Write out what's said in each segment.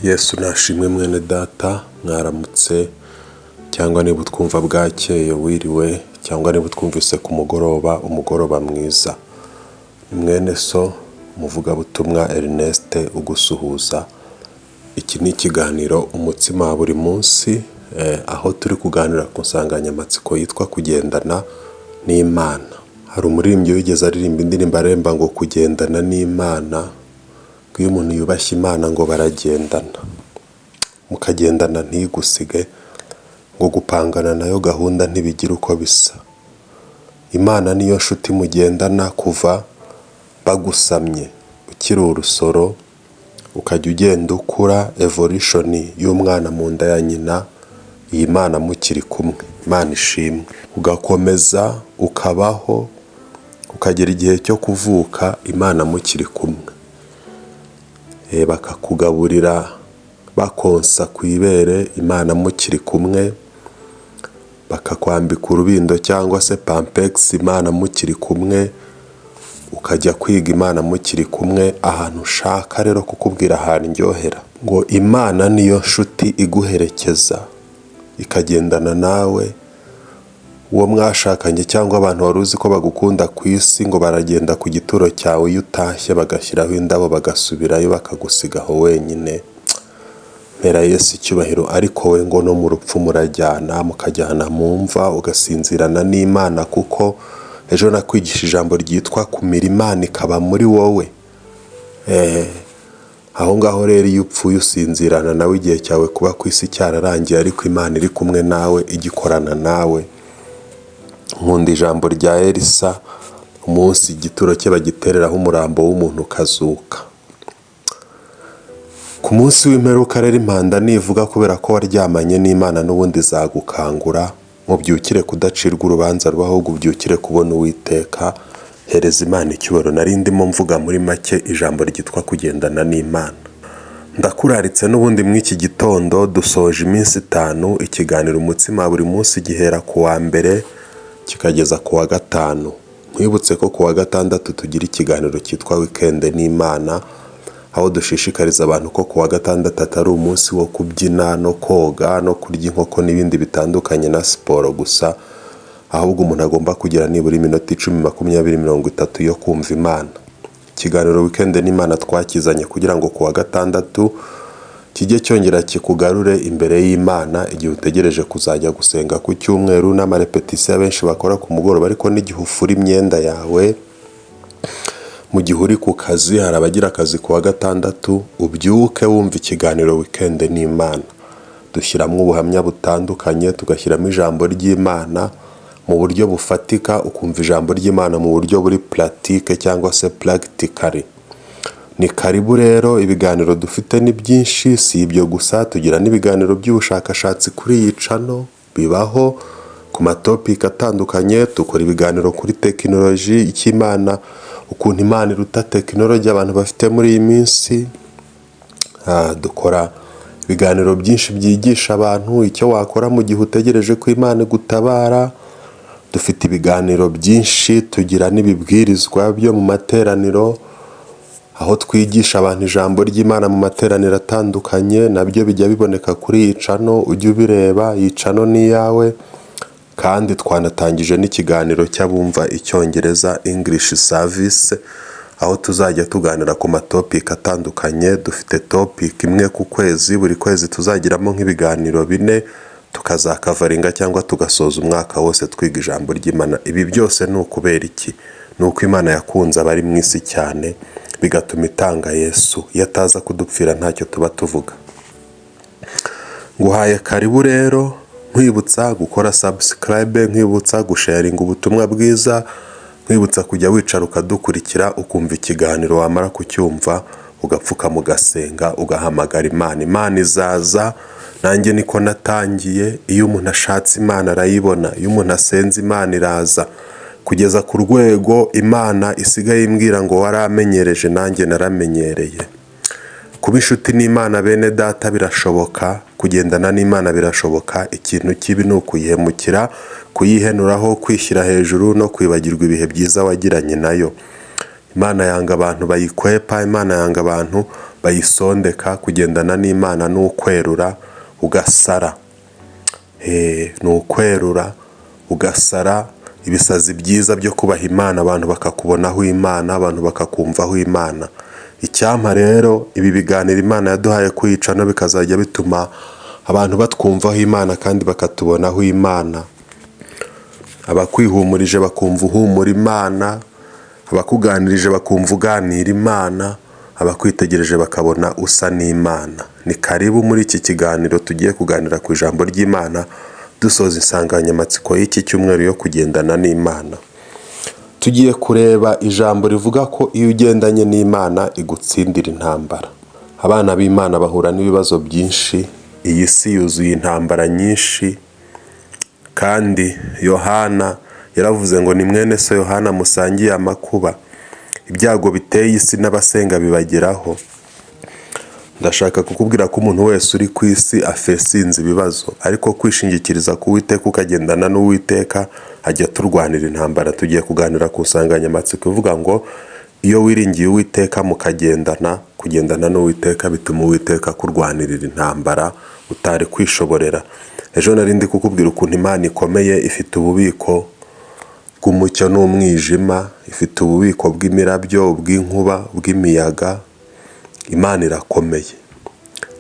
Yesu nashimwe mwene data, mwaramutse cyangwa niba utwumva bwakeye wiriwe cyangwa niba utwumvise ku mugoroba, umugoroba mwiza. Ni mwene so umuvugabutumwa Ernest ugusuhuza. Iki ni ikiganiro Umutsima wa buri munsi, aho turi kuganira ku nsanganyamatsiko yitwa kugendana n'Imana. Hari umuririmbyi wigeze aririmba indirimbo aremba ngo kugendana n'Imana, ngo iyo umuntu yubashye Imana ngo baragendana, mukagendana ntigusige, ngo gupangana nayo gahunda ntibigira uko bisa. Imana niyo nshuti mugendana kuva bagusamye ukiri urusoro, ukajya ugenda ukura evolution y'umwana mu nda ya nyina, iyi Mana mukiri kumwe, Imana ishimwe. Ugakomeza ukabaho ukagera igihe cyo kuvuka Imana mukiri kumwe. Bakakugaburira bakonsa ku ibere Imana mukiri kumwe, bakakwambika urubindo cyangwa se pampegisi Imana mukiri kumwe, ukajya kwiga Imana mukiri kumwe. Ahantu ushaka rero kukubwira handyohera ngo Imana niyo nshuti iguherekeza ikagendana nawe, uwo mwashakanye cyangwa abantu wari uzi ko bagukunda ku isi ngo baragenda ku gituro cyawe iyo utashye bagashyiraho indabo bagasubirayo bakagusiga aho wenyine. Mpera Yesu icyubahiro, ariko we ngo no mu rupfu murajyana, mukajyana mu mva, ugasinzirana n'Imana, kuko ejo nakwigisha ijambo ryitwa kumira Imana ikaba muri wowe. Aho ngaho rero iyo upfuye usinzirana nawe igihe cyawe kuba ku isi cyararangiye, ariko Imana iri kumwe nawe igikorana nawe. Nkunda ijambo rya Elisa, umunsi igituro cye bagitereraho umurambo w'umuntu ukazuka. Ku munsi w'imperuka rero impanda nivuga kubera ko waryamanye n'Imana n'ubundi izagukangura, mubyukire kudacirwa urubanza ruba ahubwo ubyukire kubona Uwiteka, hereza Imana icyubahiro. Nari ndimo mvuga muri make ijambo ryitwa kugendana n'Imana. Ndakuraritse n'ubundi muri iki gitondo dusoje iminsi 5, ikiganiro Umutsima wa buri munsi gihera ku wa mbere kikageza ku wa gatanu. Nkwibutse ko ku wa gatandatu tugira ikiganiro cyitwa Weekend n'Imana, aho dushishikariza abantu ko ku wa gatandatu atari umunsi wo kubyina no koga no kurya inkoko n'ibindi bitandukanye na siporo gusa, ahubwo umuntu agomba kugira nibura iminota 10, 20, 30 yo kumva Imana. Ikiganiro Weekend n'Imana twakizanye kugira ngo ku wa gatandatu kijye cyongera kikugarure imbere y'Imana igihe utegereje kuzajya gusenga ku cyumweru n'amarepetisiyo abenshi bakora ku mugoroba, ariko n'igihe ufura imyenda yawe, mu gihe uri ku kazi, hari abagira akazi ku wa gatandatu, ubyuke wumva ikiganiro Weekend n'Imana. Dushyiramo ubuhamya butandukanye, tugashyiramo ijambo ry'Imana mu buryo bufatika, ukumva ijambo ry'Imana mu buryo buri pratique cyangwa se practically. Ni karibu rero, ibiganiro dufite ni byinshi, si ibyo gusa, tugira n'ibiganiro by'ubushakashatsi kuri iyi channel, bibaho ku matopic atandukanye, dukora ibiganiro kuri tekinoloji, icyo Imana, ukuntu Imana iruta tekinoloji abantu bafite muri iyi minsi. Dukora ibiganiro byinshi byigisha abantu icyo wakora mu gihe utegereje ko Imana igutabara. Dufite ibiganiro byinshi, tugira n'ibibwirizwa byo mu materaniro, aho twigisha abantu ijambo ry'Imana mu materaniro atandukanye, nabyo bijya biboneka kuri iyi channel, ujye ubireba, iyi channel ni iyawe. Kandi twanatangije n'ikiganiro cy'abumva icyongereza, English service, aho tuzajya tuganira ku matopic atandukanye. Dufite topic imwe ku kwezi, buri kwezi tuzagiramo nk'ibiganiro 4, tukazakavaringa cyangwa tugasoza umwaka wose twiga ijambo ry'Imana. Ibi byose ni ukubera iki? Ni uko Imana yakunze abari mu isi cyane bigatuma itanga Yesu. Iyo ataza kudupfira ntacyo tuba tuvuga. Nguhaye karibu rero, nkwibutsa gukora subscribe, nkwibutsa gusharinga ubutumwa bwiza, nkwibutsa kujya wicara ukadukurikira, ukumva ikiganiro, wamara kucyumva ugapfukama ugasenga, ugahamagara Imana. Imana izaza, nanjye niko natangiye. Iyo umuntu ashatse Imana arayibona, iyo umuntu asenze Imana iraza, kugeza ku rwego Imana isigaye imbwira ngo waramenyereje, nanjye naramenyereye. Kuba inshuti n'Imana bene data birashoboka, kugendana n'Imana birashoboka, ikintu kibi ni ukuyihemukira, kuyihenuraho, kwishyira hejuru no kwibagirwa ibihe byiza wagiranye nayo. Imana yanga abantu bayikwepa, Imana yanga abantu bayisondeka. Kugendana n'Imana ni ukwerura ugasara. Ni ukwerura ugasara ibisazi byiza byo kubaha Imana, abantu bakakubonaho Imana, abantu bakakumvaho Imana. Icyampa rero ibi biganiro Imana yaduhaye kwica no bikazajya bituma abantu batwumvaho Imana kandi bakatubonaho Imana. Abakwihumurije bakumva uhumura Imana, abakuganirije bakumva uganira Imana, abakwitegereje bakabona usa n'Imana. Ni karibu muri iki kiganiro tugiye kuganira ku ijambo ry'Imana, dusoza insanganyamatsiko y'iki cyumweru yo kugendana n'Imana. Tugiye kureba ijambo rivuga ko iyo ugendanye n'Imana igutsindira intambara. Abana b'Imana bahura n'ibibazo byinshi, iyi si yuzuye intambara nyinshi, kandi Yohana yaravuze ngo ni mwene so Yohana musangiye amakuba, ibyago biteye isi n'abasenga bibageraho. Ndashaka kukubwira ko umuntu wese uri ku isi afesinze ibibazo, ariko kwishingikiriza ku Uwiteka ukagendana n'Uwiteka ajya turwanira intambara. Tugiye kuganira ku nsanganyamatsiko ivuga ngo iyo wiringiye Uwiteka mukagendana, kugendana n'Uwiteka bituma Uwiteka akurwanirira intambara utari kwishoborera. Ejo nari ndi kukubwira ukuntu Imana ikomeye, ifite ububiko bw'umucyo n'umwijima, ifite ububiko bw'imirabyo, ubw'inkuba, bw'imiyaga. Imana irakomeye.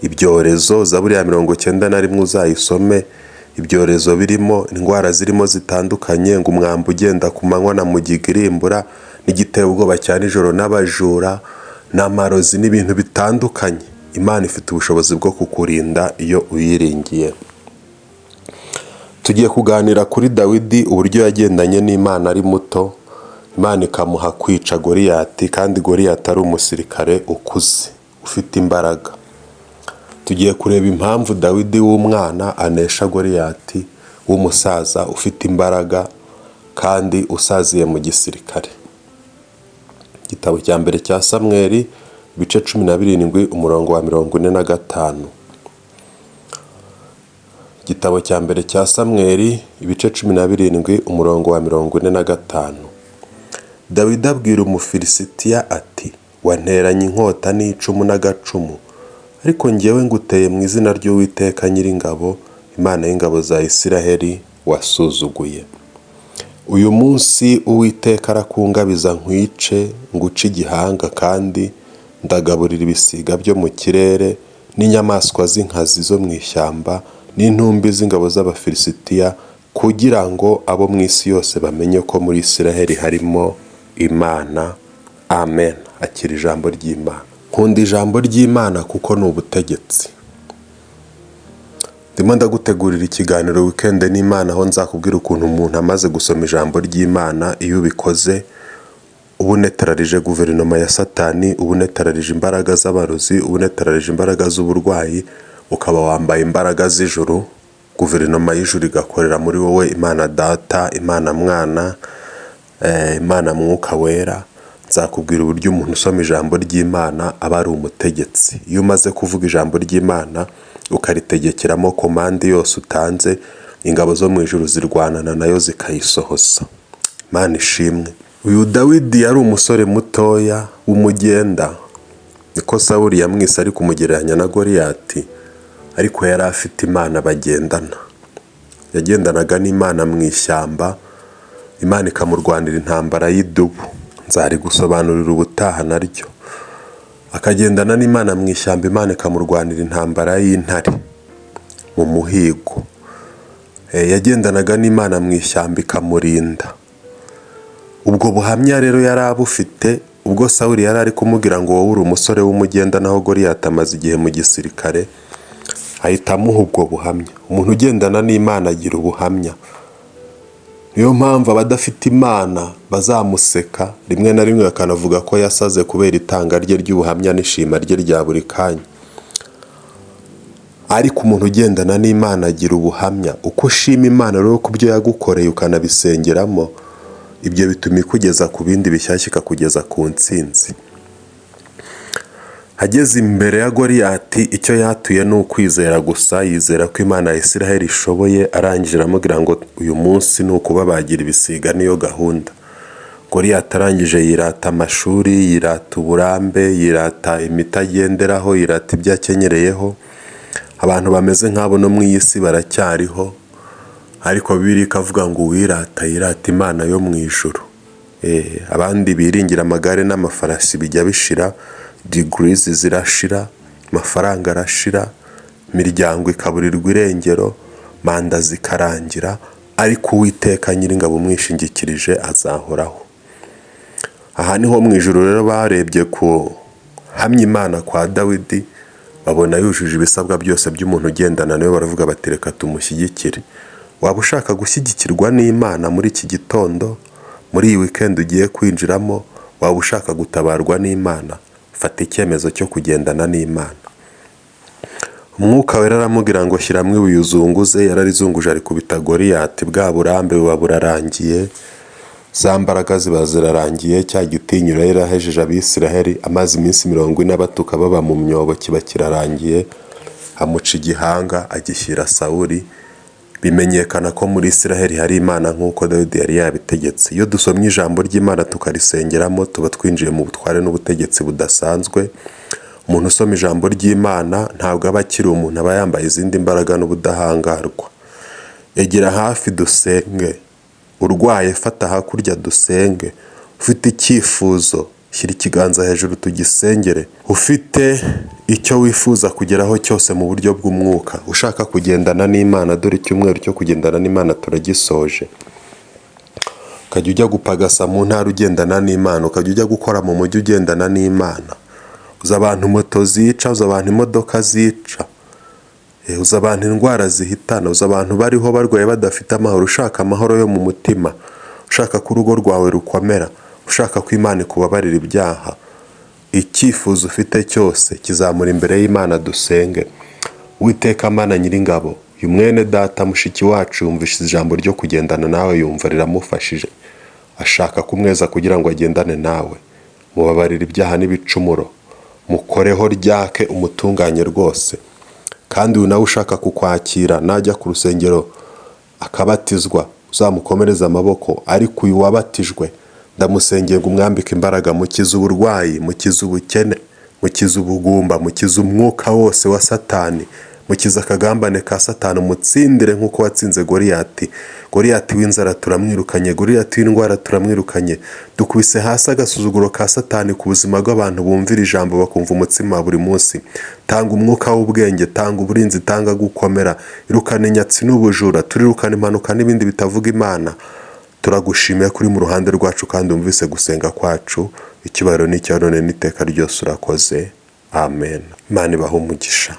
Ibyorezo, Zaburi ya 91 uzayisome, ibyorezo birimo, indwara zirimo zitandukanye, ngo umwambi ugenda ku manywa na mugiga irimbura, n'igiteye ubwoba cya nijoro n'abajura n'amarozi n'ibintu bitandukanye. Imana ifite ubushobozi bwo kukurinda iyo uyiringiye. Tugiye kuganira kuri Dawidi, uburyo yagendanye n'Imana ari muto, Imana ikamuha kwica Goriyati, kandi Goriyati ari umusirikare ukuze ufite imbaraga. Tugiye kureba impamvu Dawidi w'umwana anesha Goriyati w'umusaza ufite imbaraga kandi usaziye mu gisirikare. Igitabo cya mbere cya Samweli, ibice 17, umurongo wa 45. Igitabo cya mbere cya Samweli, ibice 17, umurongo wa 45. Dawidi abwira Umufilisitiya ati: "Wanteranye inkota n'icumu n'agacumu, ariko njyewe nguteye mu izina ry'Uwiteka Nyiringabo, Imana y'ingabo za Isiraheli wasuzuguye. Uyu munsi Uwiteka arakungabiza nkwice, nguce igihanga, kandi ndagaburira ibisiga byo mu kirere n'inyamaswa z'inkazi zo mu ishyamba n'intumbi z'ingabo z'Abafilisitiya, kugira ngo abo mu isi yose bamenye ko muri Isiraheli harimo Imana." Amen. Akira ijambo ry'Imana. Nkunda ijambo ry'Imana kuko ni ubutegetsi. Ndimo ndagutegurira ikiganiro Weekend n'Imana, aho nzakubwira ukuntu umuntu amaze gusoma ijambo ry'Imana, iyo ubikoze uba unetararije guverinoma ya Satani, uba unetararije imbaraga z'abarozi, uba unetararije imbaraga z'uburwayi, ukaba wambaye imbaraga z'ijuru, guverinoma y'ijuru igakorera muri wowe, Imana Data, Imana Mwana, Imana Mwuka Wera. Nzakubwira uburyo umuntu usoma ijambo ry'Imana aba ari umutegetsi. Iyo umaze kuvuga ijambo ry'Imana ukaritegekeramo commande yose utanze, ingabo zo mu ijuru zirwanana nayo zikayisohoza. Imana ishimwe. Uyu Dawidi yari umusore mutoya w'umugenda, niko Sawuli yamwise ari kumugereranya na Goriyati, ariko yari afite Imana bagendana. Yagendanaga n'Imana mu ishyamba, Imana ikamurwanira intambara y'idubu. Nzarigusobanurira ubutaha naryo. Akagendana n'Imana mu ishyamba, Imana ikamurwanira intambara y'intare mu muhigo. Yagendanaga n'Imana mu ishyamba ikamurinda. Ubwo buhamya rero yari abufite ubwo Sawuli yari ari kumubwira ngo wowe uri umusore w'umugenda, naho Goriyati amaze igihe mu gisirikare, ahita amuha ubwo buhamya. Umuntu ugendana n'Imana agira ubuhamya. Niyo mpamvu abadafite Imana bazamuseka rimwe na rimwe, bakanavuga ko yasaze kubera itanga rye ry'ubuhamya n'ishima rye rya buri kanya. Ariko umuntu ugendana n'Imana agira ubuhamya. Uko ushima Imana rero ku byo yagukoreye ukanabisengeramo, ibyo bituma ikugeza ku bindi bishyashya, ikakugeza ku ntsinzi. Ageze imbere ya Goriyati, icyo yatuye ni ukwizera gusa, yizera ko Imana ya Isiraheli ishoboye, arangije aramubwira ngo uyu munsi ni ukubabagira ibisiga, niyo gahunda. Goliyati arangije yirata amashuri, yirata uburambe, yirata imiti agenderaho, yirata ibyo akenyereyeho. Abantu bameze nk'abo no mu iyi si baracyariho, ariko Bibiliya ikavuga ngo uwirata yirata Imana yo mu ijuru. Abandi biringira amagare n'amafarasi bijya bishira, degrees zirashira, amafaranga arashira, imiryango ikaburirwa irengero, manda zikarangira, ariko Uwiteka Nyiringabo umwishingikirije azahoraho. Aha niho mu ijuru rero barebye kuhamya Imana kwa Dawidi, babona yujuje ibisabwa byose by'umuntu ugendana nawe, baravuga bati reka tumushyigikire. Waba ushaka gushyigikirwa n'Imana muri iki gitondo, muri iyi weekend ugiye kwinjiramo, waba ushaka gutabarwa n'Imana, fata icyemezo cyo kugendana n'Imana. Umwuka Wera aramubwira ngo shyiramo ibuye uzunguze, yararizunguje arikubita Goliyati, bwa burambe buba burarangiye, za mbaraga ziba zirarangiye, cya gitinyiro yari yarahejeje Abisiraheli, amaze iminsi 40 abatuka baba mu myobo kiba kirarangiye, amuca igihanga agishyira Sawuli, bimenyekana ko muri Isiraheli hari Imana nk'uko Dawidi yari yabitegetse. Iyo dusomye ijambo ry'Imana tukarisengeramo, tuba twinjiye mu butware n'ubutegetsi budasanzwe. Umuntu usoma ijambo ry'Imana ntabwo aba akiri umuntu, aba yambaye izindi mbaraga n'ubudahangarwa. Egera hafi dusenge, urwaye fata hakurya dusenge, ufite icyifuzo shyira ikiganza hejuru tugisengere, ufite icyo wifuza kugeraho cyose mu buryo bw'umwuka, ushaka kugendana n'Imana, dore icyumweru cyo kugendana n'Imana turagisoje. Ukajya ujya gupagasa mu ntara ugendana n'Imana, ukajya ujya gukora mu mujyi ugendana n'Imana. Uzi abantu moto zica, uzi abantu imodoka zica, uzi abantu indwara zihitana, uzi abantu bariho barwaye badafite amahoro, ushaka amahoro yo mu mutima, ushaka ko urugo rwawe rukomera, ushaka ko Imana ikubabarira ibyaha, icyifuzo ufite cyose kizamura imbere y'Imana dusenge. Uwiteka Mana Nyiringabo, uyu mwene data mushiki wacu yumvise ijambo ryo kugendana nawe, yumva riramufashije, ashaka kumweza kugira ngo agendane nawe. Mubabarire ibyaha n'ibicumuro, mukoreho ryake, umutunganye rwose. Kandi uyu nawe ushaka kukwakira, najya ku rusengero akabatizwa, uzamukomereze amaboko. Ariko uyu wabatijwe ndamusengeye ngo umwambike imbaraga, mukize uburwayi, mukize ubukene, mukize ubugumba, mukize umwuka wose wa Satani, mukize akagambane ka Satani, umutsindire nk'uko watsinze Goriyati. Goriyati w'inzara turamwirukanye, Goriyati w'indwara turamwirukanye, dukubise hasi agasuzuguro ka Satani ku buzima bw'abantu bumvira ijambo bakumva umutsima wa buri munsi. Tanga umwuka w'ubwenge, tanga uburinzi, tanga gukomera, irukana inyatsi n'ubujura, turirukana impanuka n'ibindi bitavuga Imana. Turagushimiye kuri mu ruhande rwacu kandi wumvise gusenga kwacu. Icyubahiro ni icyawe none n'iteka ryose, urakoze, amen. Imana ibahe umugisha.